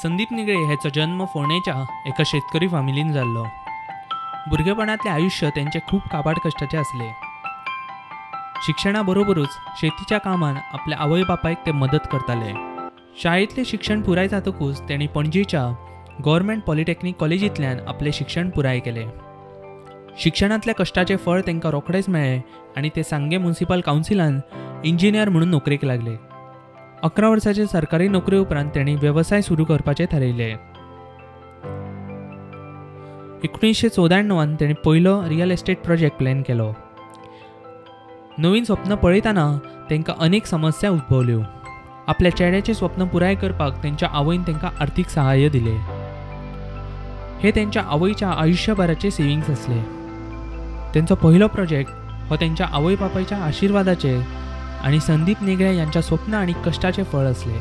संदीप निगळे ह्याचो जन्म फोंडेच्या एका शेतकरी फामिलीन जाल्लो। भुरगेपणांतलें आयुश्य तेंचें खूब काबाड कश्टाचें आसलें। शिक्षणा बरोबरूच शेतीच्या कामान आपल्या आवय बापायक ते मदत करताले। शाळेंतलें शिक्षण पुराय जातकूच तेणी पणजेच्या गव्हर्मेंट पॉलिटेक्निक कॉलेजींतल्यान आपलें शिक्षण पुराय केलें। शिक्षणांतल्या कश्टाचें फळ तांकां रोखडेंच मेळ्ळें आनी ते सांगे म्युनिसिपल कावन्सिलान इंजिनियर म्हणून नोकरेक लागले। 11 वर्साचे सरकारी नोकरी उपरांत तेणी वेवसाय सुरू करपाचें थारायलें। 1994 तेणी पयलो रियल एस्टेट प्रोजेक्ट प्लॅन केलो। नवीन स्वप्न पळयतना तांकां अनेक समस्या उद्भवल्यो। आपल्या चेड्याचें स्वप्न पुराय करपाक तेंच्या आवयन तांकां आर्थीक सहाय्य दिलें। हे तेंच्या आवयच्या आयुश्यभराचे सेविंग्स आसले। तेंचो पयलो प्रोजेक्ट हो तेंच्या आवय बापायच्या आशिर्वादाचे आनी संदीप निगळे यांच्या स्वप्न आनी कश्टाचें फळ आसलें।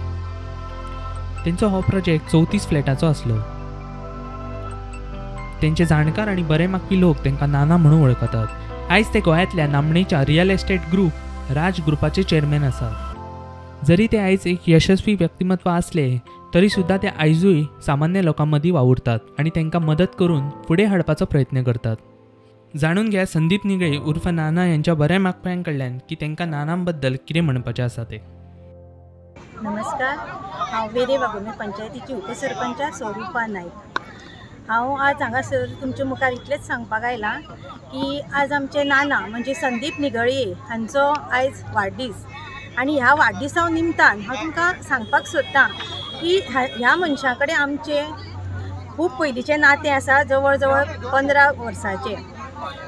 तेंचो हो प्रोजेक्ट 34 फ्लॅटाचो आसलो। तेंचे जाणकार आनी बरे मागपी लोक तांकां नाना म्हणून वळखतात। आयज ते गोंयांतल्या नामनेच्या रियल एस्टेट ग्रूप राज ग्रुपाचे चेअरमॅन आसात। जरी ते आयज एक यशस्वी व्यक्तिमत्व आसले तरी सुद्दां ते आयजूय सामान्य लोकां मदीं वावुरतात आनी तांकां मदत करून फुडें हाडपाचो प्रयत्न करतात। जाणून घ्या संदीप निगळे उर्फ नाना यांच्या बऱ्या मागप्यां कडल्यान की तांकां नानांबद्दल कितें म्हणपाचें आसा तें। नमस्कार, हांव वेरे वाघुर्मे पंचायतीची उपसरपंच स्वरूपा नायक। हांव आज हांगासर तुमच्या मुखार इतलेंच सांगपाक आयलां की आज आमचे नाना म्हणजे संदीप निगळये हांचो आयज वाडदीस आनी ह्या वाडदिसा निमतान हांव तुमकां सांगपाक सोदतां की ह्या मनशा कडेन आमचें खूब पयलींचें नातें आसा, जवळ जवळ 15 वर्सांचें।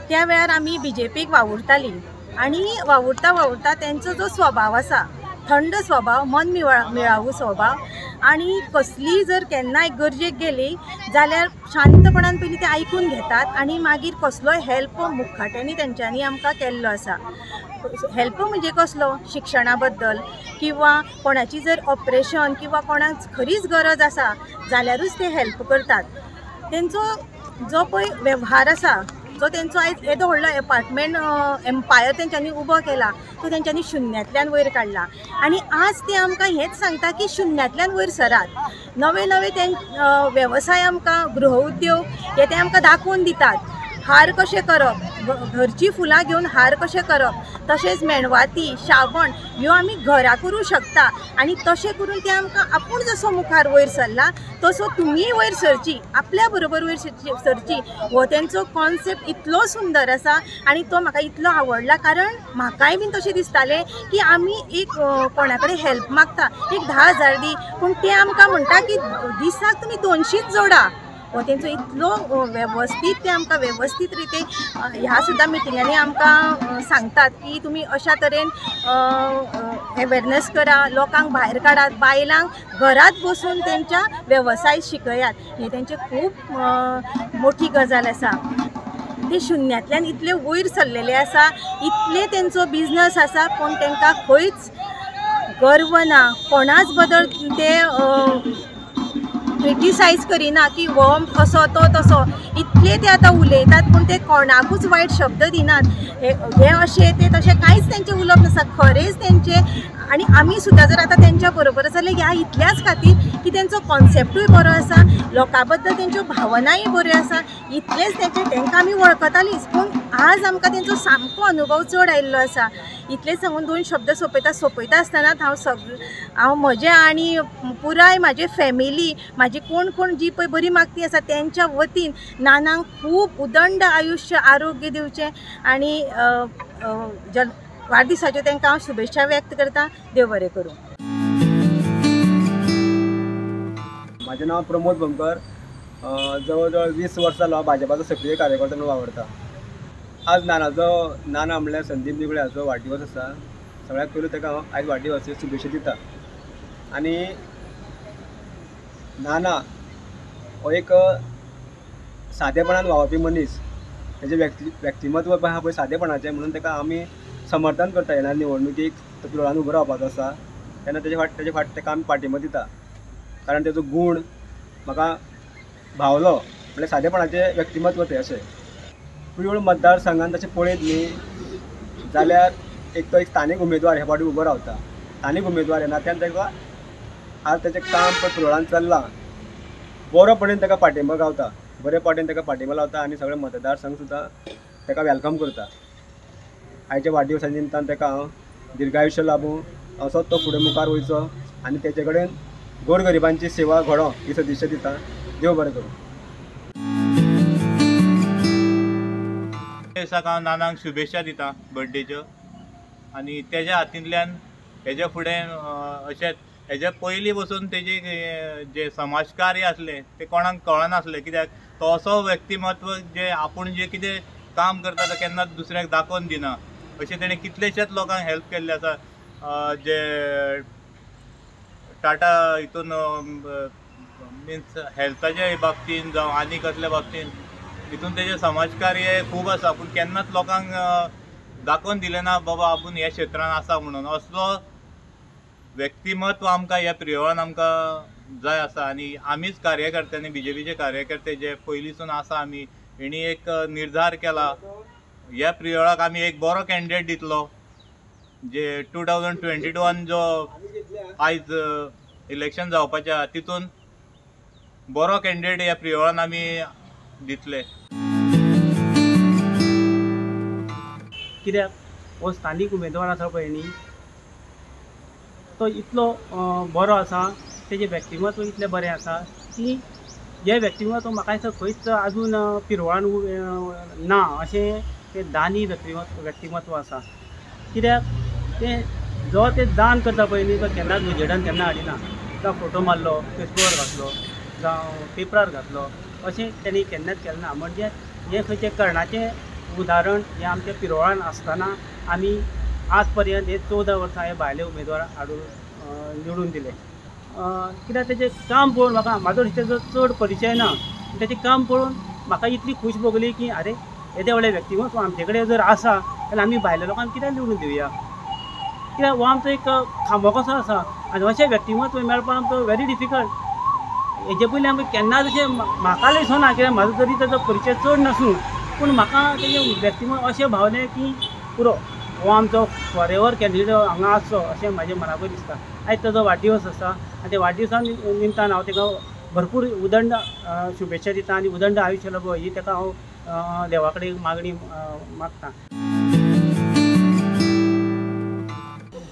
त्या वेळार आमी बीजेपीक वावुरतालीं आनी वावुरता वावुरता तेंचो जो स्वभाव आसा, थंड स्वभाव, मन मिळावू स्वभाव आनी कसलीय जर केन्नाय गरजेक गेली जाल्यार शांतपणान पयलीं ते आयकून घेतात आनी मागीर कसलोय हेल्प मुखाट्यांनी तेंच्यांनी आमकां केल्लो आसा। हेल्प म्हणजे कसलो, शिक्षणा बद्दल किंवा कोणाची जर ऑपरेशन किंवा कोणाक खरीच गरज आसा जाल्यारूच ते हेल्प करतात। तेंचो जो पळय वेव्हार आसा, जो तेंचो आयज येदो व्हडलो एपार्टमेंट एम्पायर तेंच्यांनी उबो केला तो तेंच्यांनी शुन्यांतल्यान वयर काडला आनी आज ते आमकां हेंच सांगता की शुन्यांतल्यान वयर सरात। नवे नवे ते वेवसाय आमकां, गृह उद्योग हे ते आमकां दाखोवन दितात। हार कशें करप, घरचीं फुलां घेवन हार कशें करप, तशेंच मेणवाती, शाबण ह्यो आमी घरा करूं शकता आनी तशें करून ते आमकां आपूण जसो मुखार वयर सरला तसो तुमीय वयर सरची, आपल्या बरोबर वयर सरची। हो तेंचो कॉन्सेप्ट इतलो सुंदर आसा आनी तो म्हाका इतलो आवडला, कारण म्हाकाय बीन तशें दिसतालें की आमी एक कोणा कडेन हेल्प मागता, एक 10,000 दी, पूण ते आमकां म्हणटा की दिसाक तुमी 200 जोडा। हो तेंचो इतलो वेवस्थीत, ते आमकां वेवस्थीत रिते ह्या सुद्दां मिटिंगांनी आमकां सांगतात की तुमी अशा तरेन एवेरनेस करा, लोकांक भायर काडात, बायलांक घरांत बसून तेंच्या वेवसाय शिकयात। हे तेंचे खूब मोठी गजाल आसा। ते शुन्यांतल्यान इतले वयर सरलेले आसा, इतले तेंचो बिजनस आसा, पूण तेंकां खंयच गर्व ना, कोणाच बद्दल ते क्रिटिसायज करिना की हो असो तो तसो। इतले ते आतां उलयतात पूण ते कोणाकूच वायट शब्द दिनात, हे अशें ते तशें कांयच तेंचें उलोवप नासता। खरेंच तेंचें, आनी आमी सुद्दां जर आतां तेंच्या बरोबर आसा जाल्यार ह्या इतल्याच खातीर की तेंचो कॉन्सेप्टूय बरो आसा, लोकां बद्दल तेंच्यो भावनाय बऱ्यो आसा, इतलेंच तेंचें, तेंकां आमी वळखतालींच पूण आज आमकां तेंचो सामको अनुभव चड आयिल्लो आसा। इतलेंच सांगून 2 शब्द सोंपयता सोंपयता आसतनाच हांव हांव म्हजें आनी पुराय म्हाजे फॅमिली, म्हाजी कोण कोण जी पळय बरी मागती आसा तेंच्या वतीन नानांक खूब उदंड आयुश्य, आरोग्य दिवचें आनी वाडदिसाच्यो तांकां हांव शुभेच्छा व्यक्त करता। देव बरें करूं। म्हाजें नांव प्रमोद बंकर। जवळ जवळ 20 वर्सां जालो हांव भाजपाचो सक्रीय कार्यकर्तो म्हणून वावुरता। आज नानाचो, नाना म्हणल्यार संदीप निगळे हाचो वाडदिवस आसा। सगळ्यांत पयलू ताका हांव आयज वाडदिवसाच्यो शुभेच्छा दिता। आनी नाना हो एक सादेपणान वावुरपी मनीस, तेजें व्यक्तिमत्व आहा पळय सादेपणाचें, म्हणून ताका आमी समर्थन करता। येणाऱ्या निवडणुकेक तो पिरोळान उबो रावपाचो आसा तेन्ना तेजे फाट ताका आमी पाठिंबो दिता, कारण तेजो गूण म्हाका भावलो, म्हणल्यार सादेपणाचें व्यक्तिमत्व तें। अशें प्रियोळ मतदारसंघान तशें पळयत न्ही जाल्यार एक तो एक स्थानीक उमेदवार ह्या फावटी उबो रावता। स्थानीक उमेदवार ह्या नात्यान ताका आज तेजें काम पळय प्रियोळान चल्लां बरोपणान ताका पाठिंबो गावता, बरे पाटीन ताका पाठिंबो लावता आनी सगळे मतदारसंघ सुद्दां ताका welcome करता. आयच्या वाडदिवसा निमतान ताका हांव दीर्घायुश्य लाभूं, असोच तो फुडें मुखार वयचो आनी तेजे कडेन गोरगरिबांची सेवा घडो ही सदिच्छा दिता. देव बरें करूं. दिसाक हांव नानांक शुभेच्छा दिता बर्थडेच्यो आनी तेज्या हातींतल्यान हेज्या फुडें अशेंच हेज्या पयलीं बसून तेजे जे समाजकार्य आसलें तें कोणाक कळनासलें, कित्याक तो असो व्यक्तिमत्व जे आपूण जें कितें काम करता तें केन्नाच दुसऱ्याक दाखोवन दिना. अशें तेणें कितलेशेच लोकांक हेल्प केल्ले आसा, जे टाटा हितून मिन्स हेल्थाच्या बाबतीन जावं आनी कसल्या बाबतीन हितून तेजें समाजकार्य खूब आसा, पूण केन्नाच लोकांक दाखोवन दिलें ना बाबा आपूण ह्या क्षेत्रान आसा म्हणून. असलो व्यक्तिमत्व आमकां ह्या प्रियोळान आमकां जाय आसा आनी आमीच कार्यकर्त्यांनी बीजेपीचे कार्यकर्ते जे पयलींसून आसा आमी हेणी एक निर्धार केला ह्या प्रियोळाक आमी एक बरो कॅन्डिडेट दितलो, जे 2022 जो आयज इलेक्शन जावपाचें आहा तितून बरो कॅन्डिडेट ह्या प्रियोळान आमी दितले. कित्याक हो स्थानीक उमेदवार आसा पळय न्ही, तो इतलो बरो आसा, तेजें व्यक्तिमत्व इतलें बरें आसा की हें व्यक्तिमत्व म्हाका दिसता खंयच आजून पिरवळान ना अशें तें दानी व्यक्तिमत्व आसा. कित्याक तें जो तें दान करता पळय न्ही तो केन्नाच उजेडान केन्ना हाडिना, जावं फोटो मारलो फेसबुकार घातलो जावं पेपरार घातलो अशें तेणी केन्नाच केलें ना. म्हणजे हें खंयचें करणाचें उदाहरण हें आमच्या पिरवळान आसतना आमी आज पर्यंत हे 14 वर्सां हे भायले उमेदवार हाडून निवडून दिले. कित्याक तेजें काम पळोवन म्हाका म्हाजो तेजो चड परिचय ना, तेजें काम पळोवन म्हाका इतली खूश भोगली की आरे येदें व्हडलें व्यक्तिमत्व आमचे कडेन जर आसा जाल्यार आमी भायल्या लोकांक कित्याक निवडून दिवया, कित्याक हो आमचो एक खांबो कसो आसा आनी अशें व्यक्तिमत्व मेळपाक आमकां व्हेरी डिफिकल्ट. हेजे पयलीं आमकां केन्नाच अशें म्हाका दिसना कित्याक म्हाजो जरी तेजो परिचय चड नासूं पूण म्हाका तेजें व्यक्तिमत्व अशें भावलें की पुरो हो आमचो फॉरेवर कॅन्डिडेट हांगा आसचो अशें म्हाज्या मनाकूय दिसता. आयज ताजो वाडदिवस आसा आनी त्या वाडदिवसा निमतान हांव ताका भरपूर उदंड शुभेच्छा दिता आनी उदंड आयुश्य लाभो ही ताका हांव देवा कडेन मागणी मागता.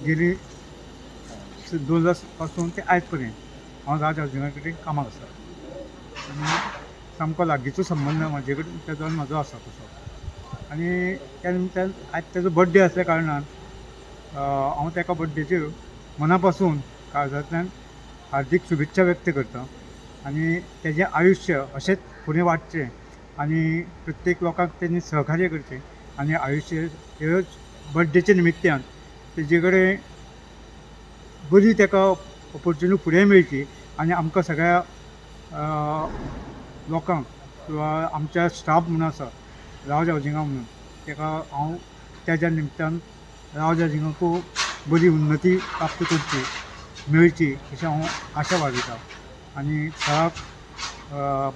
गेली 2000 पासून ते आयज पर्यंत हांव राज हावजिंगा कडेन कामाक आसा आनी सामको लागींचो संबंद म्हाजे कडेन तेजो म्हाजो आसा तसो. आनी त्या निमतान आयज तेजो बड्डे आसल्या कारणान हांव ताका बड्डेच्यो मना पासून काळजांतल्यान हार्दीक शुभेच्छा व्यक्त करता आनी तेजें आयुश्य अशेंच फुडें वाडचें आनी प्रत्येक लोकांक तेणी सहकार्य करचें आनी आयुश्य ह्यो बड्डेच्या निमित्त्यान तेजे कडेन बरी ताका ऑपोर्चुनिटी फुडें मेळची आनी आमकां सगळ्या लोकांक किंवा आमच्या स्टाफ म्हणून आसा राज हावजिंगा म्हणून ताका हांव तेज्या निमतान राज हावजिंगाकूय बरी उन्नती प्राप्त करची मेळची अशें हांव आशा बाळगितां आनी सराक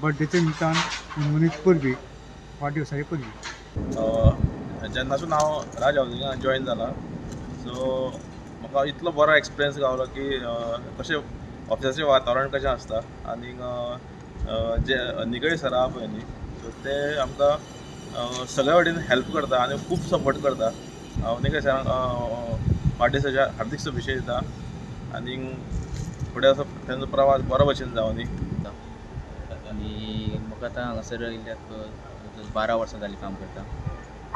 बड्डेच्या निमतान हुनहुनीत परबीं, वाडदिवसाची परबीं. जेन्नासून हांव राज हावजिंगान जॉयन जाला सो म्हाका इतलो बरो एक्सपिरियन्स गावलो की कशें ऑफिसाचें वातावरण कशें आसता आनी जे निगळी सर आहा पळय न्ही सो ते आमकां सगळ्या वटेन हेल्प करता आनी खूब सपोर्ट करता. हांव निगळी सरांक वाडदिवसाच्या हार्दीक शुभेच्छा दिता आनी फुडें असो तेंचो प्रवास बरो भशेन जावनी. आनी म्हाका आतां हांगासर येयल्याक 12 वर्सां जालीं काम करता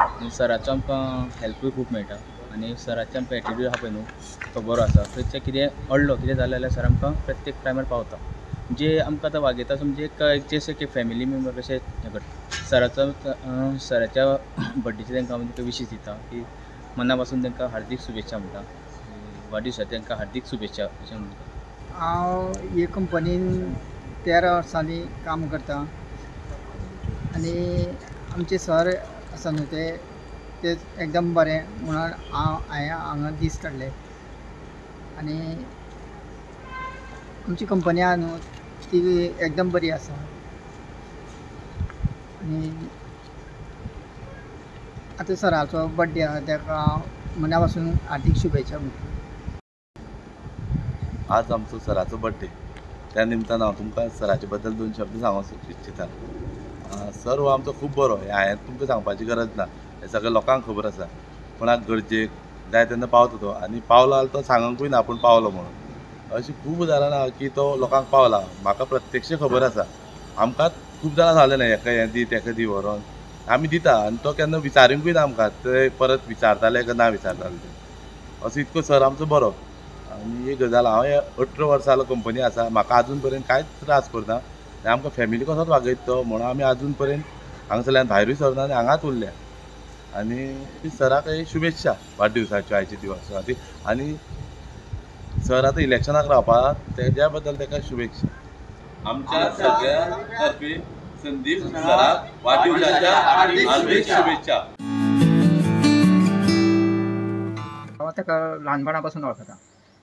आनी सराचो आमकां हेल्पूय खूब मेळटा आनी सराचें आमकां एटिट्यूड आहा पळय न्हू तो बरो आसा. खंयचें कितें अडलो कितें जालें जाल्यार सर आमकां प्रत्येक टायमार पावता. म्हणजे आमकां आतां वागयता म्हणजे एक जशें की फॅमिली मेंबर कशें हें करता. सराचो सराच्या बड्डेचे तांकां हांव विशीस दिता की मना पासून तांकां हार्दीक शुभेच्छा म्हणटा, वाडदिवसाच्या तांकां हार्दीक शुभेच्छा अशें म्हणटा. हांव हे कंपनीन 13 वर्सांनी काम करता आनी आमचे सर आसा न्हू ते एकदम बरें म्हणून हांव हांवें हांगा दीस काडले आनी आमची कंपनी आहा न्हू ती एकदम बरी आसा आनी आतां सराचो बड्डे आहा ताका हांव मना पासून हार्दीक शुभेच्छा म्हणटा. आज आमचो सराचो बड्डे त्या निमतान हांव तुमकां सराचे बद्दल दोन शब्द सांगूंक इच्छिता. सर हो आमचो खूब बरो, हें हांवें तुमकां सांगपाची गरज ना, हें सगळें लोकांक खबर आसा. कोणाक गरजेक जाय तेन्ना पावता तो, आनी पावलो जाल्यार तो सांगूंकूय ना आपूण पावलो म्हणून. अशी खूब उदाहरणां आहा की तो लोकांक पावला. म्हाका प्रत्यक्ष खबर आसा. आमकां खूब जाणां सांगलें ना हेका हें दी तेका दी व्हरोन, आमी दिता आनी तो केन्ना विचारूंकूय ना आमकां, ते परत विचारताले काय ना विचारताले ते. असो इतको सर आमचो बरो. आनी एक गजाल, हांव 18 वर्सां जालो कंपनी आसा, म्हाका आजून पर्यंत कांयच त्रास करना आनी आमकां फॅमिली कसोच वागयता तो, म्हणून आमी आजून पर्यंत हांगासरल्यान भायरूय सरना आनी हांगाच उरल्या. आनी सराक शुभेच्छा वाडदिवसाच्यो आयच्या दिवसा खातीर. आनी सर आतां इलेक्शनाक रावपाक तेज्या बद्दल ताका शुभेच्छा. आमच्या सगळ्या तर्फे संदीप सराक वाडदिवसाच्या हार्दिक शुभेच्छा. हांव ताका ल्हानपणा पासून वळखता,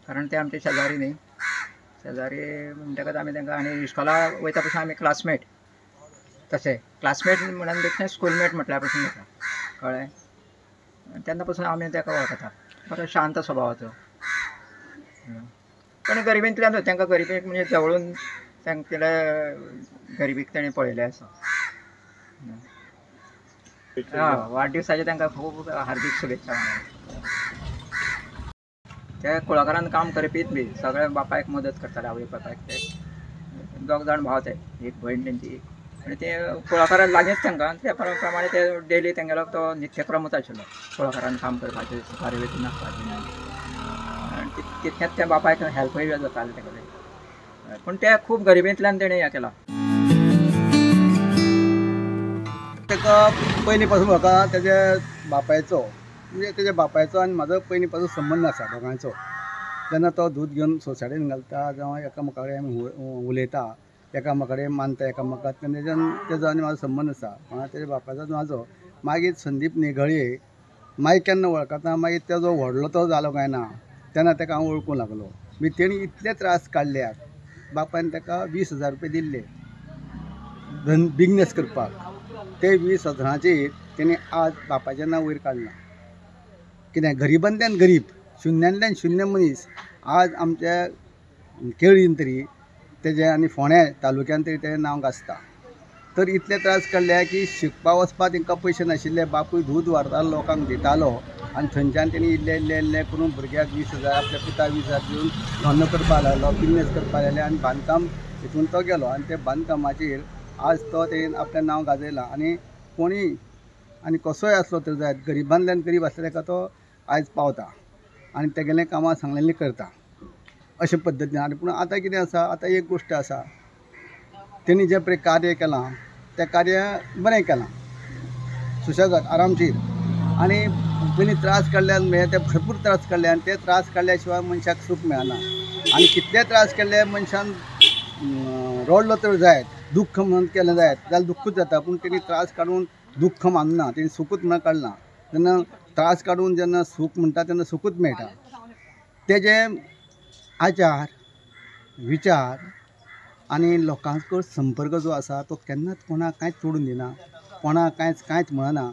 कारण ते आमचे शेजारी न्ही. शेजारी म्हणटकच आमी तांकां, आनी इस्कोला वयता पसून आमी क्लासमेट, तशें क्लासमेट म्हणून पेक्षा स्कूलमेट म्हटल्या पासून जाता, कळ्ळें. तेन्ना पासून आमी ताका वळखता. बरो शांत स्वभावाचो, पण गरिबींतल्यान तांकां गरिबीक म्हणजे जवळून तांगेले गरिबीक ताणें पळयलें आसा. वाडदिवसाचे तांकां खूब हार्दीक शुभेच्छा. ते कुळागरान काम करपीत बी सगळे बापायक मदत करताले, आवय बापायक. ते दोग जाण भाव, ते एक भयण तेंची, आनी ते कुळागरान लागींच तांकां, त्या प्रमाणे ते डेली तेंगेलो तो नित्यक्रमूच आशिल्लो, कुळागरान काम करपाचें, सुपारी वेचून हाडपाचें. आनी तितकेंच त्या बापायक हेल्पय जातालें तेगेलें. पूण ते खूब गरिबींतल्यान तेणें हें केलां. ताका पयलीं पासून म्हाका तेज्या बापायचो, म्हणजे तेज्या बापायचो आनी म्हाजो पयलीं पासून संबंद आसा दोगांयचो. जेन्ना तो दूद घेवन सोसायटीन घालता जावं एकामेका कडेन आमी उलयता, एकामेका कडेन मानता एकामेकाक, तेन्ना तेजो आनी म्हाजो संबंद आसा. म्हणून तेज्या बापायचो म्हाजो. मागीर संदीप निगळये मागीर केन्ना वळखता, मागीर तेजो व्हडलो तो जालो काय ना तेन्ना ताका हांव वळखूंक लागलो. मागीर तेणी इतले त्रास काडल्यात, बापायन ताका 20,000 रुपया दिल्ले बिजनेस करपाक. ते 20,000चेर तेणी आज बापायचें नांव वयर काडलां. कितें गरिबांतल्यान गरीब, शुन्यांतल्यान शुन्य मनीस आज आमच्या केळीन तरी तेजें आनी फोंड्या तालुक्यान तरी तेजें नांव गाजता. तर इतले त्रास काडले की शिकपा वचपाक तांकां पयशे नाशिल्ले, बापूय दूद व्हरतालो लोकांक दितालो, आनी थंयच्यान तेणी इल्ले इल्ले इल्ले करून भुरग्याक 20,000, आपल्या पुताक 20,000 दिवन धंदो करपाक लागलो, बिजनेस करपाक लागले, आनी बांदकाम हितून तो गेलो. आनी ते बांदकामाचेर आज तो तेणें आपलें नांव गाजयलां. आनी कोणीय आनी कसोय आसलो तर जायत, गरिबांतल्यान गरीब आसलो ताका तो आयज पावता आनी तेगेलें कामां सांगलेलीं करता अशे पद्दतीन. आनी पूण आतां कितें आसा, आतां एक गोश्ट आसा, तेणी जें पळय कार्य केलां तें कार्य बरें केलां, सुशेगाद आरामशीर. आनी पयलीं त्रास काडल्यान म्हणजे ते भरपूर त्रास काडले, आनी ते त्रास काडल्या शिवाय मनशाक सूख मेळना. आनी कितले त्रास केल्ले मनशान रडलो तर जायत, दुख्ख म्हणून केलें जायत जाल्यार दुख्खूच जाता, पूण तेणी त्रास काडून दुख्ख मानना, तेणी सुखूच म्हणून काडना. जेन्ना त्रास काडून जेन्ना सूख म्हणटा तेन्ना सुखूच मेळटा. तेजे आचार विचार आनी लोकां कडेन संपर्क जो आसा तो केन्नाच कोणाक कांयच तोडून दिना, कोणाक कांयच कांयच म्हणना.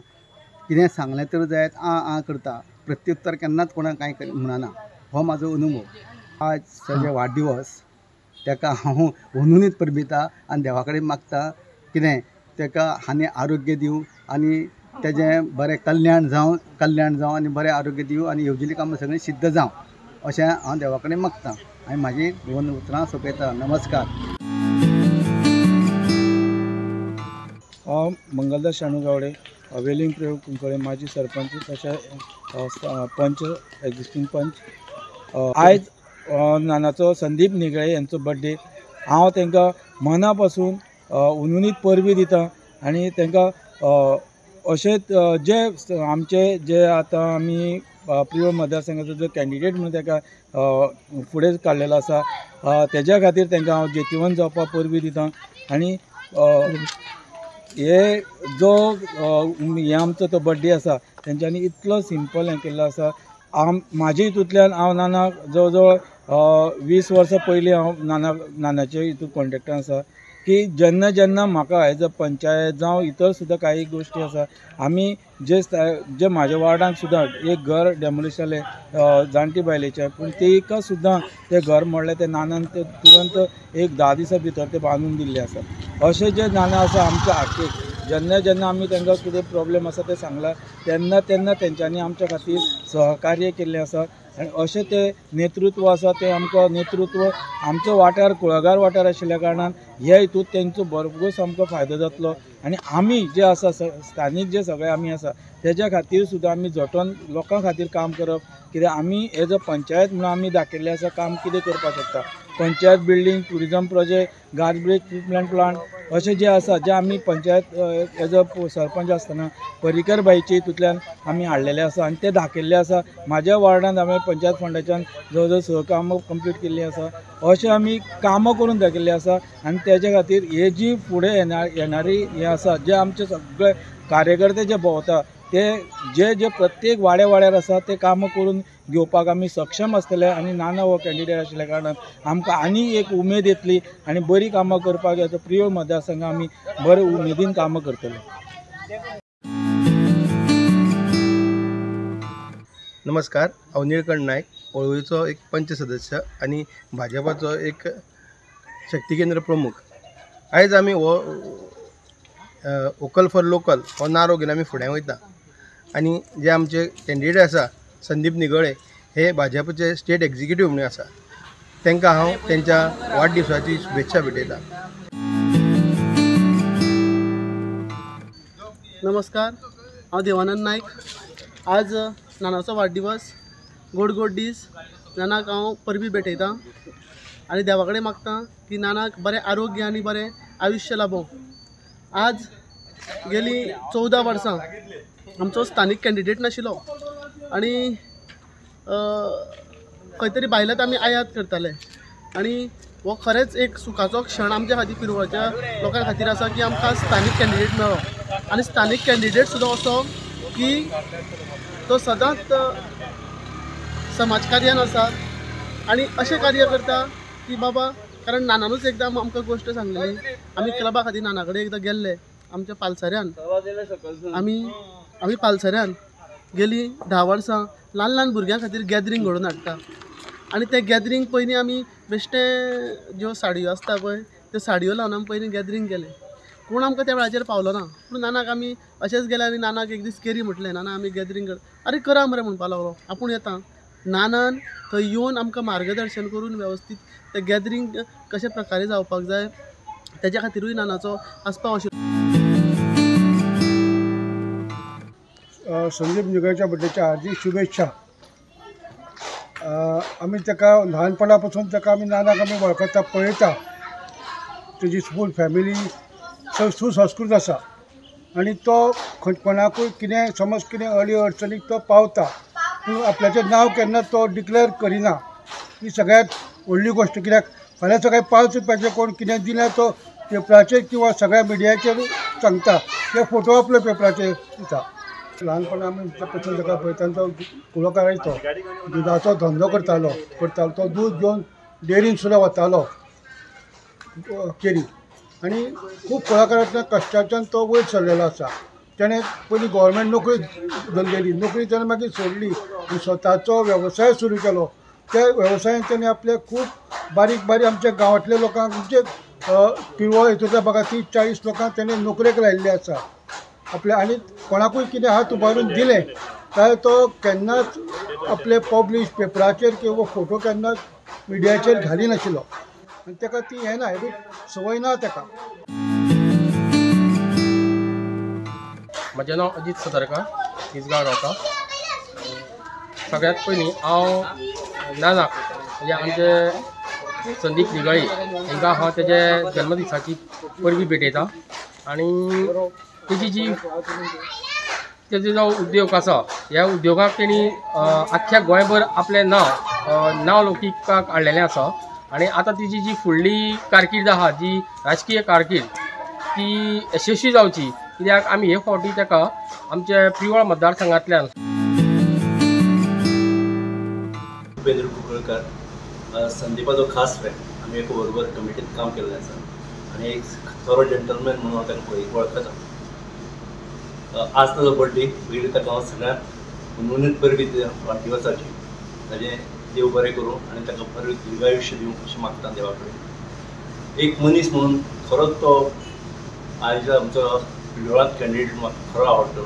कितें सांगलें तर जायत आं आं करता, प्रत्युत्तर केन्नाच कोणाक कांय म्हणना. हो म्हाजो अनुभव. आज ताजे वाडदिवस, ताका हांव अंदुनूच परबीं दिता आनी देवा कडेन मागता कितें ताका आनी आरोग्य दिवं आनी तेजें बरें कल्याण जावं, कल्याण जावं आनी बरें आरोग्य दिवं आनी येवजिल्लीं कामां सगळीं सिद्ध जावं अशें हांव देवा कडेन मागता. आनी म्हाजी दोन उतरां सोंपयता. नमस्कार. हांव मंगलदास शाणू गावडे, वेलिंग प्रयोग कुंकळे माजी सरपंच तशें पंच, एग्जिस्टींग पंच. आयज नानाचो संदीप निगळे यांचो बड्डे. हांव तांकां मना पासून उनुनीत परबीं दिता आनी तांकां अशेंच जे आमचे जे आतां आमी प्रियोळ मतदारसंघाचो जो कॅन्डिडेट म्हणून ताका फुडें काडलेलो आसा तेज्या खातीर तांकां हांव जैतिवंत जावपाक परबीं दिता. आनी हे जो हे आमचो तो बड्डे आसा तेंच्यांनी इतलो सिंपल हें केल्लो आसा. म्हाजे हितूंतल्यान हांव नानाक जवळ जवळ 20 वर्सां पयलीं हांव नानाचे हितून कॉन्टेक्टान आसा. की जेन्ना जेन्ना म्हाका एज अ पंचायत जावं इतर सुद्दां काही गोश्टी आसा, आमी जे जे म्हाज्या वार्डान सुद्दां एक घर डेमोलिश जालें जाणटी बायलेचें, पूण तेका सुद्दां तें घर मोडलें तें नानान तें तुरंत एक 10 दिसां भितर तें बांदून दिल्लें आसा. अशें जे नाना आसा आमच्या आकेक जेन्ना जेन्ना आमी तांकां कितें प्रॉब्लेम आसा तें सांगलां तेन्ना तेन्ना तेंच्यांनी आमच्या खातीर सहकार्य केल्लें आसा. आनी अशें तें नेतृत्व आसा तें आमकां नेतृत्व आमचो वाठार कुळागर वाठार आशिल्ल्या कारणान हे हितूंत तेंचो भरपूर आमकां फायदो जातलो. आनी आमी जे आसा स्थानीक जे सगळे आमी आसा तेज्या खातीर सुद्दां आमी झटोन लोकां खातीर काम करप, कित्याक आमी एज अ पंचायत म्हणून आमी दाखयल्लें आसा काम कितें करपाक शकता. Panchayat building, tourism project, garbage treatment plant अशें जे आसा जे आमी पंचायत एज अ सरपंच आसतना पर्रीकर बाईचे हितूंतल्यान आमी हाडलेले आसा आनी ते दाखयल्ले आसा. म्हाज्या वार्डान हांवें पंचायत फंडाच्यान जवळ जवळ 6 कामां कंप्लीट केल्लीं आसा. अशें आमी कामां करून दाखयल्लीं आसा आनी तेज्या खातीर हे जी फुडें येणारी हें आसा जे आमचे सगळे कार्यकर्ते जे भोंवता ते जे जे प्रत्येक वाड्या वाड्यार आसा ते कामां करून घेवपाक आमी सक्षम आसतले. आनी नाना हो कॅन्डिडेट आशिल्ल्या कारणान आमकां आनी एक उमेद येतली आनी बरी कामां करपाक येता. प्रियोळ मतदारसंघात आमी बरे उमेदीन कामां करतले. नमस्कार, हांव निळकंठ नायक, वळवयचो एक पंच सदस्य आनी भाजपाचो एक शक्ती केंद्र प्रमुख. आयज आमी हो वोकल फॉर लोकल हो नारो घेवन आमी फुडें वयता आनी जे आमचे कॅन्डिडेट आसा संदीप निगळे हे भाजपाचे स्टेट एक्झिक्युटीव म्हणून आसा, तांकां हांव तेंच्या वाडदिवसाची शुभेच्छा भेटयता. नमस्कार, हांव देवानंद नायक. आज नानाचो वाडदिवस, गोड गोड दीस. नानाक हांव परबी भेटयता आनी देवा कडेन मागता की नानाक बरें आरोग्य आनी बरें आयुश्य लाभों. आज गेली 14 वर्सां आमचो स्थानीक कॅन्डिडेट नाशिल्लो आनी खंय तरी भायल्यात आमी आयात करताले आनी हो खरेंच एक सुखाचो क्षण आमच्या खातीर, पिरवळच्या लोकां खातीर आसा की आमकां स्थानीक कॅन्डिडेट मेळ्ळो. आनी स्थानीक कॅन्डिडेट सुद्दां असो की तो सदांच समाजकार्यान आसा आनी अशें कार्य करता की बाबा, कारण नानानूच एकदां आमकां गोश्ट सांगलेली, आमी क्लबा खातीर नाना कडेन एकदां गेल्ले आमच्या पालसऱ्यान. आमी पालसऱ्यान गेली 10 वर्सां ल्हान ल्हान भुरग्यां खातीर गॅदरींग घडोवन हाडटा आनी तें गॅदरींग पयलीं आमी बेश्टे ज्यो साडयो आसता पळय त्यो साडयो लावन आमी पयलीं गॅदरींग केलें. कोण आमकां त्या वेळाचेर पावलो ना, पूण नानाक आमी अशेंच गेले आनी नानाक एक दीस केरी म्हटलें, नाना आमी गॅदरींग कर, अरे करा मरे म्हणपाक लागलो, आपूण येता. नानान थंय येवन आमकां मार्गदर्शन करून वेवस्थीत तें गॅदरींग कशे प्रकारे जावपाक जाय तेज्या खातिरूय नानाचो आस्पाव आशिल्लो. संदीप निगळेच्या बड्डेच्या हार्दिक शुभेच्छा. आमी ताका ल्हानपणा पासून ताका आमी नानाक आमी वळखता, पळयता. तेजी फूल फॅमिली सुसंस्कृत आसा आनी तो कोणाकूय कितें समज कितें अडी अडचणीक तो पावता, पूण आपल्याचें नांव केन्ना तो डिक्लेर करिना. ही सगळ्यांत व्हडली गोश्ट, कित्याक फाल्यां सकाळीं 5 रुपयाचें कोण कितें दिलें तो पेपराचेर किंवा सगळ्या मिडियाचेर सांगता, ते फोटो आपल्या पेपराचेर दिता. ल्हानपणा आमी पसून ताका पळयता, तो कुळागराचो तो दुदाचो धंदो करतालो, तो दूद घेवन डेरीन सुद्दां वतालो केरी, आनी खूब कुळागरांतल्या कश्टाच्यान तो वयर सरलेलो आसा. तेणें पयलीं गव्हर्मेंट नोकरी धरलेली, नोकरी तेणें मागीर सोडली आनी स्वताचो वेवसाय सुरू केलो. त्या वेवसायान तेणें आपले खूब बारीक बारीक आमच्या गांवांतल्या लोकांक, म्हणजे पिरवळ हितूंतल्या बघा 30-40 लोकांक तेणें नोकरेक लायिल्ले आसा आपल्या. आनी कोणाकूय कितें हात उबारून दिलें जाल्यार तो केन्नाच आपले पब्लीश पेपराचेर किंवा फोटो केन्नाच मिडियाचेर घालिनाशिल्लो आनी ताका ती हें ना, हेबीट संवय ना ताका. म्हजें नांव अजीत सदरकर, निजगांव रावता. सगळ्यांत पयलीं हांव नानाक म्हणजे आमचे संदीप निगळी हांकां हांव तेजे जल्मदिसाची परबी भेटयता आनी तेजी जी तेजो जो उद्योग आसा ह्या उद्योगाक तेणी आख्ख्या गोंयभर आपलें नांव नांव लौकिकाक हाडलेलें आसा आनी आतां तिजी जी फुडली कारकीर्द आहा, जी राजकीय कारकीर्द, ती यशस्वी जावची कित्याक आमी हे फावटी ताका आमच्या प्रियोळ मतदारसंघांतल्यान. उपेंद्र कुंकळकर संदीपाचो खास फ्रेंड, आमी एक बरोबर कमिटींत काम केल्लें आसा आनी एक खरो जंटलमॅन म्हणून हांव ताका वळखता. आज ताजो बर्थडे. पयलीं ताका हांव सगळ्यांत हुनहुनीत परबीं दिता वाडदिवसाची. ताजें देव बरें करूं आनी ताका बरें दीर्घायुश्य दिवं अशें मागता देवा कडेन. एक मनीस म्हणून खरोच तो आयज आमचो पिड्डोळांत कॅन्डिडेट म्हाका खरो आवडटलो.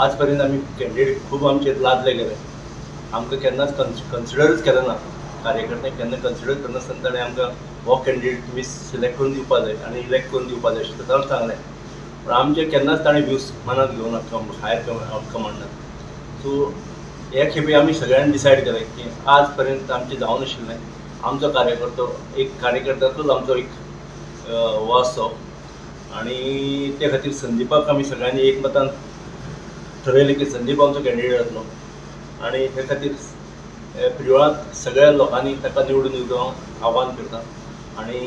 आज पर्यंत आमी कॅन्डिडेट खूब आमचेर लादले गेले, आमकां केन्नाच कन्सिडरूच केलें ना. कार्यकर्त्यांक केन्ना कन्सिडर करनासतना ताणें आमकां हो कॅन्डिडेट तुमी सिलेक्ट करून दिवपा जाय आनी इलेक्ट करून दिवपा जाय अशें सदांच सांगलें. पूण आमचें केन्नाच ताणें व्यूज मनात घेवना हायर कमांडान. सो हे खेपे आमी सगळ्यांनी डिसायड केलें की आज पर्यंत आमचें जावनाशिल्लें, आमचो कार्यकर्तो एक कार्यकर्त्याचोच आमचो एक हो आसचो आनी ते खातीर संदीपाक आमी सगळ्यांनी एकमतान ठरयलें की संदीप आमचो कॅन्डिडेट जातलो आनी हे खातीर पिड्डोळांत सगळ्या लोकांनी ताका निवडून दिवचो हांव आव्हान करता. आनी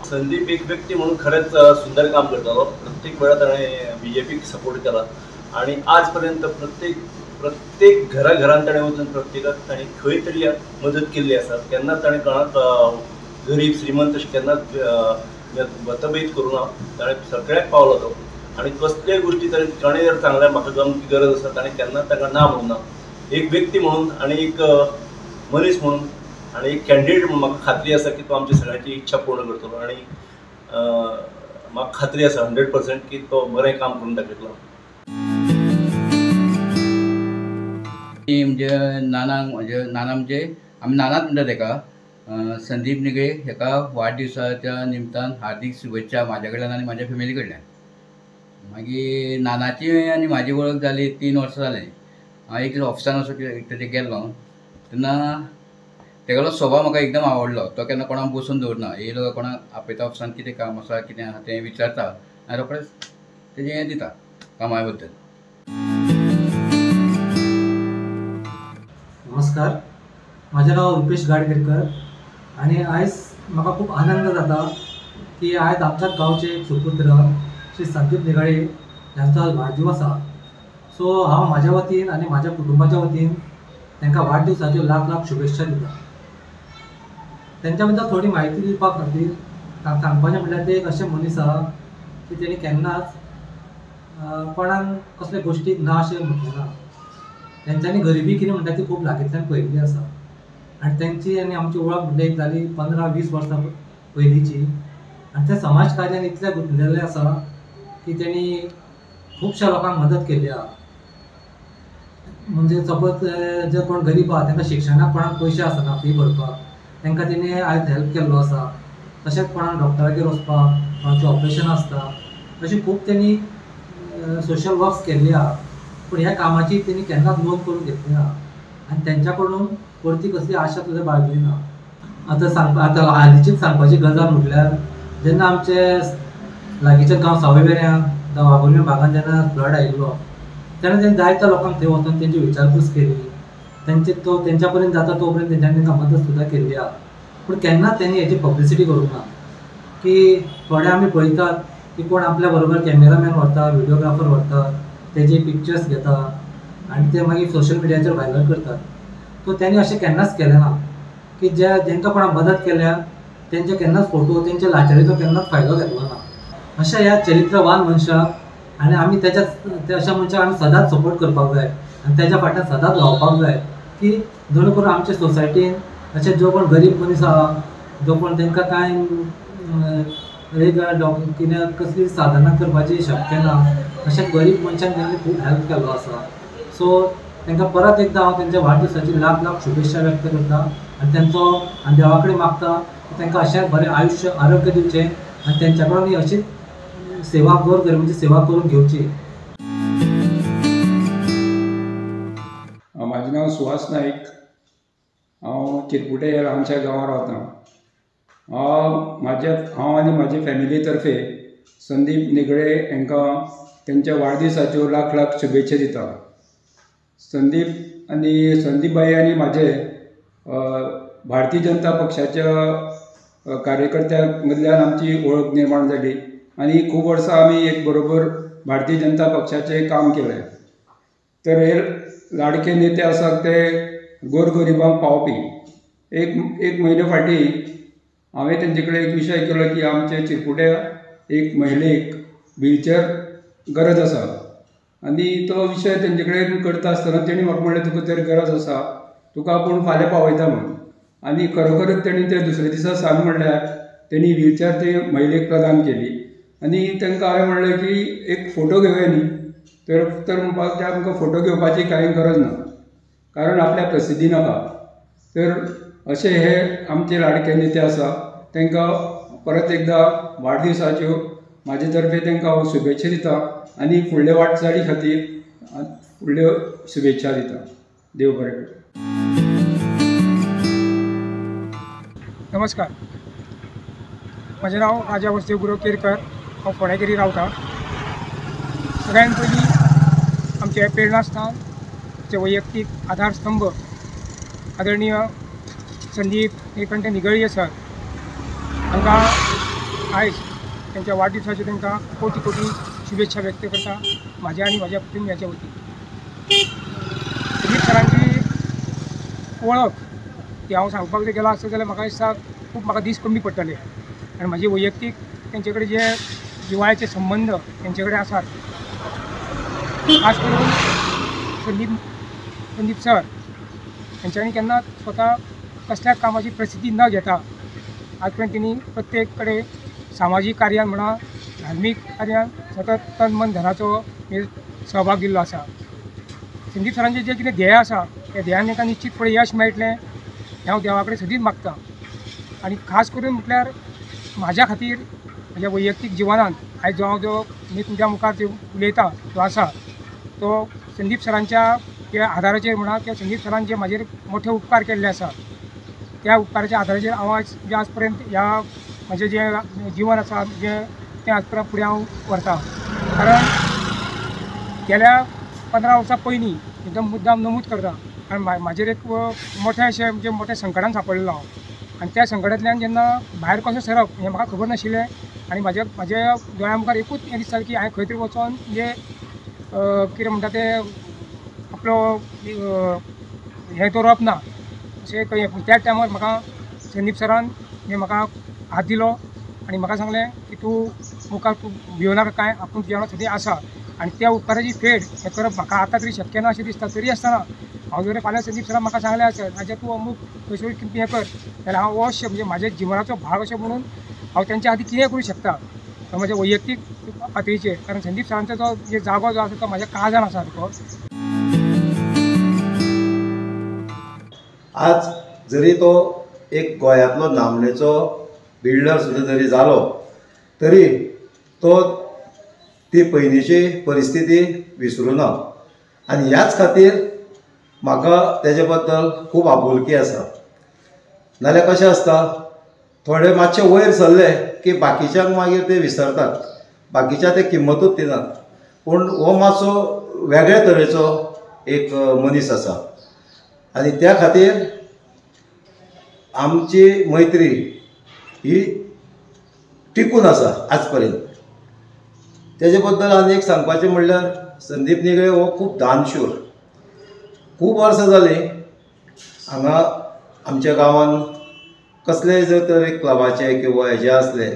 संदीप एक व्यक्ती म्हणून खरेंच सुंदर काम करतालो. प्रत्येक वेळार ताणें बीजेपीक सपोर्ट केला आनी आज पर्यंत प्रत्येक घरा घरान ताणें वचून प्रत्येकाक ताणें खंय तरी मदत केल्ली आसा. केन्नाच ताणें कोणाक गरीब श्रीमंत अशें केन्नाच मतभेद करूं ना. ताणें सगळ्याक पावलो तो आनी कसलेय गोश्टी ताणें कोणें जर सांगलें म्हाका अमकी गरज आसा ताणें केन्नाच ताका ना म्हणूं ना. एक व्यक्ती म्हणून आनी एक मनीस म्हणून आनी एक कॅन्डिडेट म्हणून म्हाका खात्री आसा की तो आमची सगळ्यांची इच्छा पूर्ण करतलो आनी म्हाका खात्री आसा 100% की तो बरें काम करून दाखयतलो. म्हणजे नानांक म्हणजे नाना म्हणजे आमी नानाच म्हणटा तेका. संदीप निगळे हेका वाडदिवसाच्या निमतान हार्दीक शुभेच्छा म्हाज्या कडल्यान आनी म्हाज्या फॅमिली कडल्यान. मागीर नानाची आनी म्हाजी वळख जाली 3 वर्सां जाली. हांव एक दीस ऑफिसान असो तेजे गेल्लो तेन्ना तेगेलो स्वभाव म्हाका एकदम आवडलो. तो केन्ना कोणाक बसून दवरना, येयलो कोणाक आपयता ऑफिसान कितें काम आसा कितें आसा तें विचारता आनी रोखडेंच तेजें हें दिता कामा बद्दल. नमस्कार, म्हाजें नांव रुपेश गाडगिरकर आनी आयज म्हाका खूब आनंद जाता की आयज आमच्याच गांवचे एक सुपुत्र श्री संदीप निगळे ह्यांचो आज वाडदिवस आसा. सो हांव म्हाज्या वतीन आनी म्हाज्या कुटुंबाच्या वतीन तांकां वाडदिवसाच्यो लाख लाख शुभेच्छा दिता. तेंच्या बद्दल थोडी म्हायती दिवपा खातीर सांगपाचें म्हणल्यार ते एक अशें मनीस आसा की तेणी केन्नाच कोणाक कसले गोश्टीक ना अशें म्हटलें ना. तेंच्यांनी गरिबी कितें म्हणटा ती खूब लागींतल्यान पळयल्ली आसा आनी तेंची आनी आमची वळख म्हणल्यार एक जाली 15-20 वर्सां पयलींची आनी ते समाज कार्यान इतले गुंतलेले आसा की तेणी खुबश्या लोकांक मदत केल्ली आसा. म्हणजे सपोज जे कोण गरीब आसा तांकां शिक्षणाक कोणाक पयशे आसना फी भरपाक, तांकां तेणी आयज हेल्प केल्लो आसा. तशेंच कोणाक डॉक्टरागेर वचपाक, कोणाचें ऑपरेशन आसता, अशी खूब तेणी सोशल वर्क्स केल्ली आसा. पूण ह्या कामाची तेणी केन्नाच नोंद करून घेतली ना आनी तेंच्या कडून परती कसली आशा सुद्दां बाळगली ना. आतां आतां हालींचीच सांगपाची गजाल म्हटल्यार जेन्ना आमचे लागींचे गांव सावयवेऱ्यां जावं वाघोली भागान जेन्ना फ्लड आयिल्लो तेन्ना तेणी जायत्या लोकांक थंय वचून तेंची विचारपूस केली, तेंचे तो तेंच्या पर्यंत जाता तो पर्यंत तेंच्यांनी तांकां मदत सुद्दां केल्ली आसा. पूण केन्नाच तेणी हेची पब्लिसिटी करूंक ना की थोडे आमी पळयतात की कोण आपल्या बरोबर कॅमेरामॅन व्हरता, व्हिडियोग्राफर व्हरता, तेजे पिक्चर्स घेता आनी ते मागीर सोशल मिडियाचेर व्हायरल करतात. सो तेणी अशें केन्नाच केलें ना की जे जेंकां कोणाक मदत केल्या तेंचे केन्नाच फोटो, तेंच्या लाचारीचो केन्नाच फायदो घेतलो ना. अशा ह्या चरित्रवान मनशाक आनी आमी तेच्या अशा मनशाक आमी सदांच सपोर्ट करपाक जाय आनी तेच्या फाटल्यान सदांच रावपाक जाय की जणू करून आमचे सोसायटीन अशे जो कोण गरीब मनीस आसा, जो कोण तांकां कांय एक कितें कसली साधनां करपाची शक्य ना, अशा गरीब मनशांक तेणी खूब हेल्प केल्लो आसा. सो तांकां परत एकदां हांव तेंच्या वाडदिवसाची लाख लाख शुभेच्छा व्यक्त करता आनी तेंचो आनी देवा कडेन मागता की तांकां अशें बरें आयुश्य आरोग्य दिवचें आनी तेंच्या कडून ही अशीच सेवा गोर गरिबांची सेवा करून घेवची. म्हाजें नांव सुहास नायक, हांव चिरपुटे ह्या ल्हानशा गांवांत रावता. हांव आनी म्हाजे फॅमिली तर्फे संदीप निगळे हांकां तेंच्या वाडदिसाच्यो लाख लाख शुभेच्छा दिता. संदीप आनी संदीप भाई आनी म्हाजे भारतीय जनता पक्षाच्या कार्यकर्त्यां मदल्यान आमची वळख निर्माण जाली आनी खूब वर्सां आमी एक बरोबर भारतीय जनता पक्षाचें काम केलें. तर हे लाडके नेते आसात ते गोरगरिबांक पावपी. एक एक म्हयने फाटीं हांवें तेंचे कडेन एक विशय केलो की आमचे चिरपुट्या एक महिलेक व्हीलचॅर गरज आसा आनी तो विशय तेंचे कडेन करता आसतना तेणी म्हाका म्हणलें तुका जर गरज आसा तुका आपूण फाल्यां पावयता म्हणून. आनी खरोखरच तेणी ते दुसऱ्या दिसा सांज म्हणल्यार तेणी व्हीलचॅर ते महिलेक प्रदान केली. आनी तांकां हांवें म्हणलें की एक फोटो घेवया न्ही, तर म्हणपाक ते आमकां फोटो घेवपाची कांय गरज ना, कारण आपल्या प्रसिद्धी नाका. तर अशे हे आमचे लाडके नेते आसा, तांकां परत एकदां वाडदिवसाच्यो म्हाजे तर्फे तांकां हांव शुभेच्छा दिता आनी फुडले वाटचाली खातीर फुडल्यो शुभेच्छा दिता. देव बरें करूं. नमस्कार, म्हजें नांव राजा वसुदेव गुरू केरकर. हांव फोंडेकेरी रावता. सगळ्यान पयलीं आमचें प्रेरणास्थान, आमचे वैयक्तीक आधारस्तंभ आदरणीय संदीप निळकंठ निगळये सर हांकां आयज तांच्या वाडदिवसाच्यो तांकां कोटी कोटी शुभेच्छा व्यक्त करता म्हाज्या आनी म्हाज्या कुटुंबियाच्या वतीन. संदीप सरांची वळख ती हांव सांगपाक जर गेलो आसत जाल्यार म्हाका दिसता खूब म्हाका दीस कमी पडटले. आनी म्हाजे वैयक्तीक तेंचे कडेन जे जिवाळ्याचे संबंद तेंचे कडेन आसात, खास करून संदीप सर हेंच्यांनी केन्ना स्वता कसल्याच कामाची प्रसिद्धी न घेता आज पर्यंत तेणी प्रत्येक कडेन सामाजीक कार्यान म्हणा, धार्मीक कार्यान सतत तन मन धनाचो सहभाग दिल्लो आसा. संदीप सरांचें जें कितें ध्येय आसा त्या ध्येयान तांकां निश्चीत फुडें यश मेळटलें हें हांव देवा कडेन सदींच मागता. आनी खास करून म्हटल्यार म्हाज्या खातीर म्हज्या वैयक्तीक जिवनांत आयज जो हांव जो मी तुमच्या मुखार जो उलयता जो आसा तो संदीप सरांच्या त्या आदाराचेर म्हणा किंवा संदीप सरान जे म्हाजेर मोठे उपकार केल्ले आसा त्या उपकाराच्या आदाराचेर हांव आयज जे आज पर्यंत ह्या म्हजें जें जीवन आसा जें तें आज पर्यंत फुडें हांव व्हरता. कारण गेल्या 15 वर्सां पयलीं एकदम मुद्दाम नमूद करता, कारण म्हाजेर एक मोठें अशें म्हणजे मोठ्या संकटान सांपडलेलो हांव आनी त्या संकटांतल्यान जेन्ना भायर कशें सरप हें म्हाका खबर नाशिल्लें. आनी म्हाज्या म्हाज्या दोळ्या मुखार एकूच हें दिसतालें की हांवें खंय तरी वचोन म्हणजे कितें म्हणटा तें आपलो हें दवरप ना अशें खंय. पूण त्या टायमार म्हाका संदीप सरान म्हणजे म्हाका हात दिलो आनी म्हाका सांगलें की तूं मुखार तूं भिवनाका कांय, आपूण तुज्या वांगडा सदां आसा. आनी त्या उपकाराची फेड हें करप म्हाका आतां तरी शक्य ना अशें दिसता. तरी आसतना हांव जर फाल्यां संदीप सरान म्हाका सांगलें आसत राजा तूं अमूक थंयसर कितें हें कर जाल्यार हांव अवश्य म्हणजे म्हाज्या जिवनाचो भाग अशें म्हणून हांव तेंच्या खातीर कितें करूं शकता तो म्हाज्या वैयक्तीक पातळीचेर. कारण संदीप सरांचो जो जे जागो जो आसा तो म्हाज्या काळजान आसा सारको. आज जरी तो एक गोंयांतलो नामनेचो बिल्डर सुद्दां जरी जालो तरी तो ती पयलींची परिस्थिती विसरूं ना आनी ह्याच खातीर म्हाका तेजे बद्दल खूब आपुलकी आसा. नाल्यार कशें आसता, थोडे मातशे वयर सरले की बाकीच्यांक मागीर ते विसरतात, बाकीच्या ते किंमतूच दिनात. पूण हो मातसो वेगळे तरेचो एक मनीस आसा आनी त्या खातीर आमची मैत्री ही टिकून आसा आज पर्यंत. तेजे बद्दल आनी एक सांगपाचें म्हणल्यार संदीप निगळे हो खूब दानशूर. खूब वर्सां जालीं हांगा आमच्या गांवांत कसलेय जर तर एक क्लबाचे किंवा हेजे आसले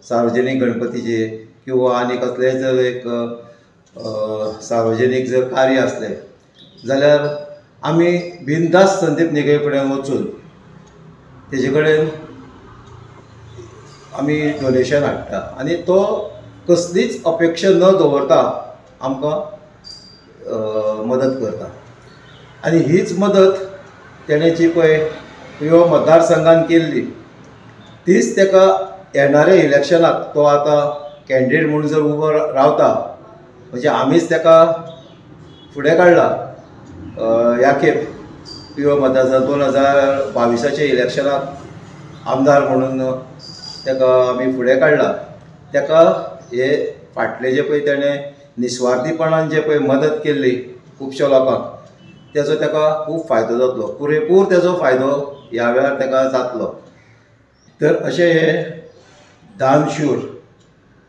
सार्वजनीक गणपतीचे किंवा आनी कसलेय जर एक सार्वजनीक जर कार्य आसलें जाल्यार आमी बिनधास्त संदीप निगळे कडेन वचून तेजे कडेन आमी डोनेशन हाडटा आनी तो कसलीच अपेक्षा न दवरता आमकां मदत करता. आनी हीच मदत तेणें जी पळय प्रियोळ मतदारसंघान केल्ली तीच तेका येणाऱ्या इलेक्शनाक तो आतां कॅन्डिडेट म्हणून जर उबो रावता म्हणजे आमीच तेका फुडें काडला. ह्या खेप प्रियोळ मतदारसंघ 2022 इलेक्शनाक आमदार म्हणून तेका आमी फुडें काडला. तेका हे फाटले जे पळय तेणें निस्वार्थीपणान जे पळय मदत केल्ली खुबश्या लोकांक तेजो तेका खूब फायदो जातलो, पुरेपूर तेजो फायदो ह्या वेळार तेका जातलो. तर अशें हे दानशूर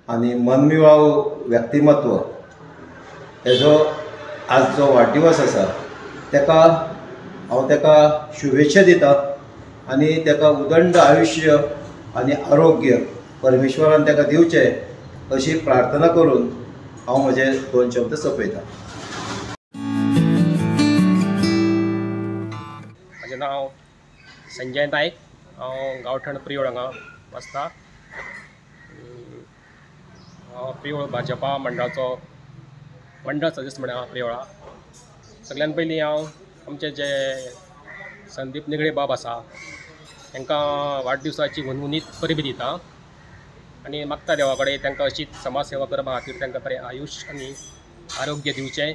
आनी मनमिळावू व्यक्तिमत्व हेजो आज जो वाडदिवस आसा तेका हांव तेका शुभेच्छा दिता आनी ताका उदंड आयुश्य आनी आरोग्य परमेश्वरान ताका दिवचें अशी प्रार्थना करून हांव म्हजे दोन शब्द सोंपयतां. म्हजें नांव संजय नायक, हांव गांवठण प्रियोळ हांगा वसता. हांव प्रियोळ भाजपा मंडळाचो मंडळ सदस्य म्हणून हांव प्रियोळा. सगळ्यान पयलीं हांव आमचे जे संदीप निगळे बाब आसा तांकां वाडदिवसाची हुनहुनीत परबी दिता आनी मागता देवा कडेन तांकां अशीच समाज सेवा करपा खातीर तांकां बरें आयुश्य आनी आरोग्य दिवचें.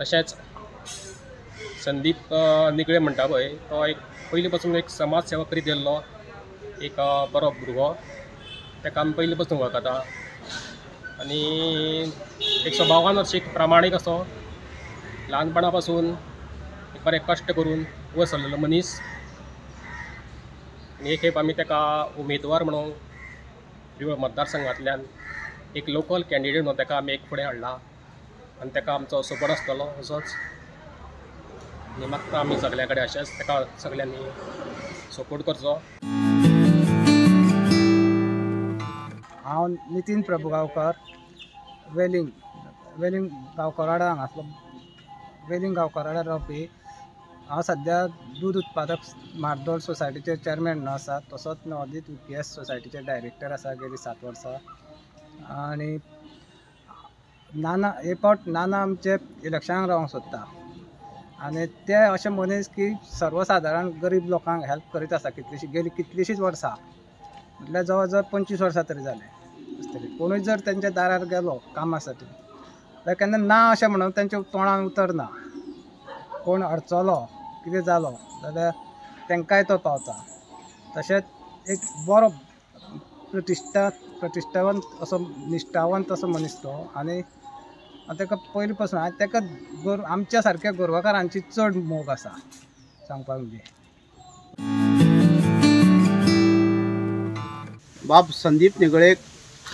तशेंच संदीप निगळे म्हणटा पळय तो एक पयलीं पासून एक समाज सेवा करीत येयल्लो एक बरो भुरगो, ताका आमी पयलीं पासून वळखता आनी एक स्वभावान अशें एक प्रामाणीक असो ल्हानपणा पासून एक बरें कश्ट करून वयर सरलेलो मनीस. आनी एक खेप आमी ताका उमेदवार म्हणून प्रियोळ मतदारसंघांतल्यान एक लोकल कॅन्डिडेट म्हणून ताका आमी एक फुडें हाडला आनी ताका आमचो सपोर्ट आसतलो असोच आनी मागता आमी सगळ्यां कडेन अशेंच ताका सगळ्यांनी सपोर्ट करचो. हांव नितीन प्रभुगांवकर, वेलिंग वेलिंग गांवकराडा हांगासलो वेलिंग गांवकराडा रावपी. हांव सद्या दूद उत्पादक म्हार्दोळ सोसायटीचे चॅरमॅन म्हणून आसा, तसोच नवोदीत UPS सोसायटीचे डायरेक्टर आसा गेली 7 वर्सां. आनी नाना हे फावट नाना आमचे इलेक्शनाक रावंक सोदता आनी ते अशे मनीस की सर्वसादारण गरीब लोकांक हेल्प करीत आसा कितलीशी गेली कितलीशींच वर्सां, म्हटल्यार जवळ जवळ 25 वर्सां तरी जालें आसतली. कोणूय जर तेंच्या दारार गेलो कामासाठी जाल्यार केन्ना ना अशें म्हणून तेंच्या तोंडान उतर ना. कोण अडचलो कितें जालो जाल्यार तांकांय तो पावता. तशेंच एक बरो प्रतिश्ठावंत असो निश्ठावंत असो मनीस तो आनी ताका पयलीं पासून ताका आमच्या सारक्या गोरवाकारांची चड मोग आसा सांगपाक म्हणजे. बाब संदीप निगळेक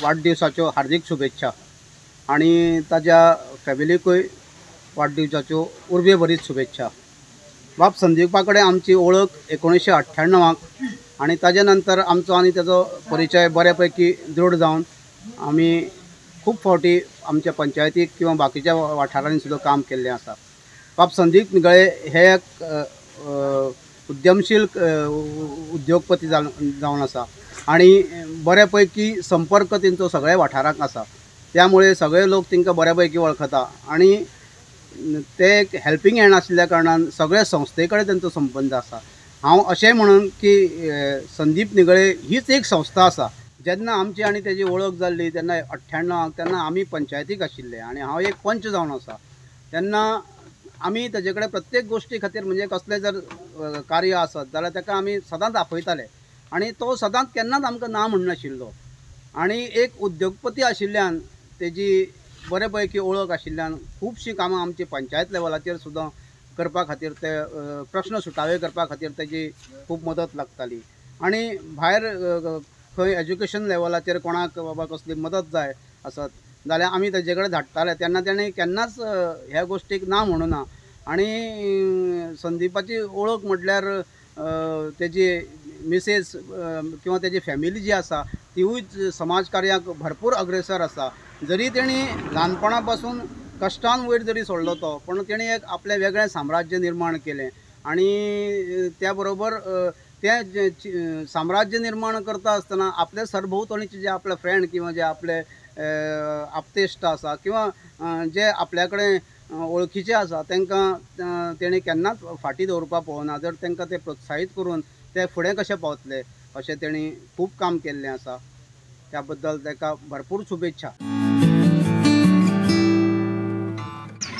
वाडदिवसाच्यो हार्दीक शुभेच्छा आनी ताज्या फॅमिलीकूय वाडदिवसाच्यो उर्बे भरीत शुभेच्छा. बाब संदीपा कडेन आमची वळख 1998 आनी ताजे नंतर आमचो आनी ताजो परिचय बऱ्या पैकी दृढ जावन आमी खूब फावटी आमच्या पंचायतीक किंवा बाकीच्या वाठारांनी सुद्दां काम केल्लें आसा. बाब संदीप निगळे हे एक उद्यमशील उद्योगपती जावन आसा आनी बऱ्या पैकी संपर्क तेंचो सगळ्या वाठारांक आसा, त्यामुळे सगळे लोक तांकां बऱ्या पैकी वळखता आनी ते एक हेल्पींग हँड आशिल्ल्या कारणान सगळ्या संस्थे कडेन तेंचो संबंद आसा. हांव अशें म्हणून की संदीप निगळे हीच एक संस्था आसा. जेन्ना आमची आनी तेजी वळख जाल्ली तेन्ना 98 तेन्ना आमी पंचायतीक आशिल्ले आनी हांव एक पंच जावन आसा. तेन्ना आमी तेजे कडेन प्रत्येक गोश्टी खातीर म्हणजे कसलें जर कार्य आसत जाल्यार ताका आमी सदांच आपयताले आनी तो सदांच केन्नाच आमकां ना म्हणनाशिल्लो. आनी एक उद्योगपती आशिल्ल्यान तेजी बरे पैकी वळख आशिल्ल्यान खुबशीं कामां आमची पंचायत लेवलाचेर सुद्दां करपा खातीर ते प्रश्न सुटावे करपा खातीर तेजी खूब मदत लागताली. आनी भायर खंय एज्युकेशन लेवलाचेर कोणाक बाबा कसली मदत जाय आसत जाल्यार आमी तेजे कडेन धाडटाले तेन्ना तेणें केन्नाच ह्या गोश्टीक ना म्हणूना. आनी संदीपाची वळख म्हटल्यार तेजी मिसेस किंवा तेजी फॅमिली जी आसा तिवूय समाज कार्याक भरपूर अग्रेसर आसा. जरी तेणी ल्हानपणा पासून कश्टान वयर जरी सोडलो तो पण तेणी एक आपलें वेगळें साम्राज्य निर्माण केलें आनी त्या बरोबर तें साम्राज्य निर्माण करता आसतना आपले सरभोंवतणीचे जे आपले फ्रेंड किंवा जे आपले आपतेश्ट आसा किंवा जे आपल्या कडेन वळखीचे आसा तांकां तेणी केन्नाच फाटीं दवरपाक पळोवना. जर तांकां ते प्रोत्साहीत करून ते फुडें कशें पावतले अशें तेणी खूब काम केल्लें आसा. त्या बद्दल ताका भरपूर शुभेच्छा.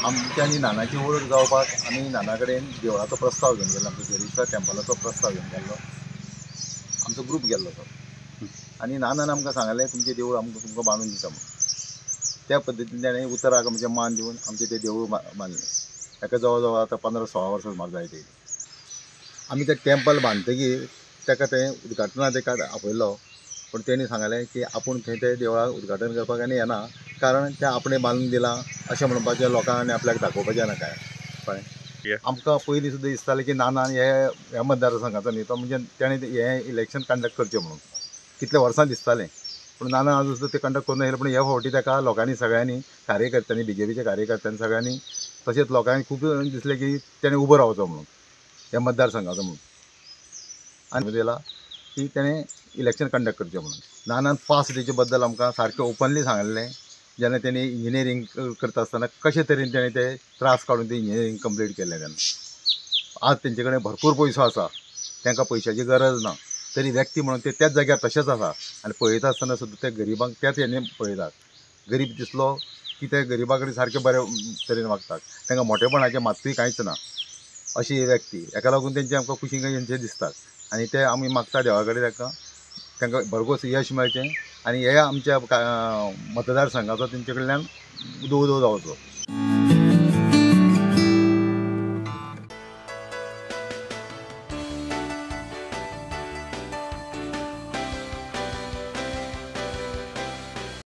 आमची आनी नानाची वळख जावपाक आमी नाना कडेन देवळाचो प्रस्ताव घेवन गेल्लो, आमचो जेरीश्वर टेम्पलाचो प्रस्ताव घेवन गेल्लो, आमचो ग्रूप गेल्लो तो. आनी नानान आमकां सांगलें तुमचें देवूळ आमकां तुमकां बांदून दिता म्हणून. त्या पद्दतीन ताणें उतराक आमचें मान दिवन आमचें तें देवूळ बांदलें. ताका जवळ जवळ आतां 15-16 वर्सां सुमार जायत येयलीं. आमी तें टेम्पल बांदतकीर ताका तें उद्घाटना ताका आपयलो, पूण तेणी सांगलें की आपूण थंय तें देवळाक उद्घाटन करपाक आनी येना, कारण तें आपणें बांदून दिलां अशें म्हणपाचें लोकांक आनी आपल्याक दाखोवपाचें ना काय. कळ्ळें? आमकां पयलीं सुद्दां दिसतालें की नानान हे ह्या मतदारसंघाचो न्ही तो म्हणजे तेणें हें इलेक्शन कंडक्ट करचें म्हणून कितल्या वर्सां दिसतालें, पूण नाना आजून सुद्दां तें कंडक्ट करून येयलें. पूण ह्या फावटी ताका लोकांनी सगळ्यांनी कार्यकर्त्यांनी, बीजेपीच्या कार्यकर्त्यांनी सगळ्यांनी, तशेंच लोकांनी खूब दिसलें की तेणें उबो रावचो म्हणून ह्या मतदारसंघाचो म्हणून, आनी दिला की तेणें इलेक्शन कंडक्ट करचें म्हणून. नानान फास्ट तेचे बद्दल आमकां सारकें ओपनली सांगलें, जेन्ना तेणी इंजिनियरींग करता आसतना कशे तरेन तेणें ते त्रास काडून ते इंजिनियरींग कंप्लीट केलें. तेन्ना आज तेंचे कडेन भरपूर पयसो आसा, तांकां पयशाची गरज ना, तरी व्यक्ती म्हणून ते त्याच जाग्यार तशेंच आसा आनी पळयता आसतना सुद्दां ते गरिबांक त्याच हेणे पळयतात. गरीब दिसलो की ते गरिबा कडेन सारके बरे तरेन वागतात, तांकां मोठेपणाचें मात्तूय कांयच ना अशी ही व्यक्ती. हेका लागून तेंचे आमकां कुशीक तेंचे दिसतात आनी ते आमी मागता देवा कडेन ताका तांकां भरघोस यश मेळचें आनी हे आमच्या मतदारसंघाचो तेंचे कडल्यान उदो उदो जावचो.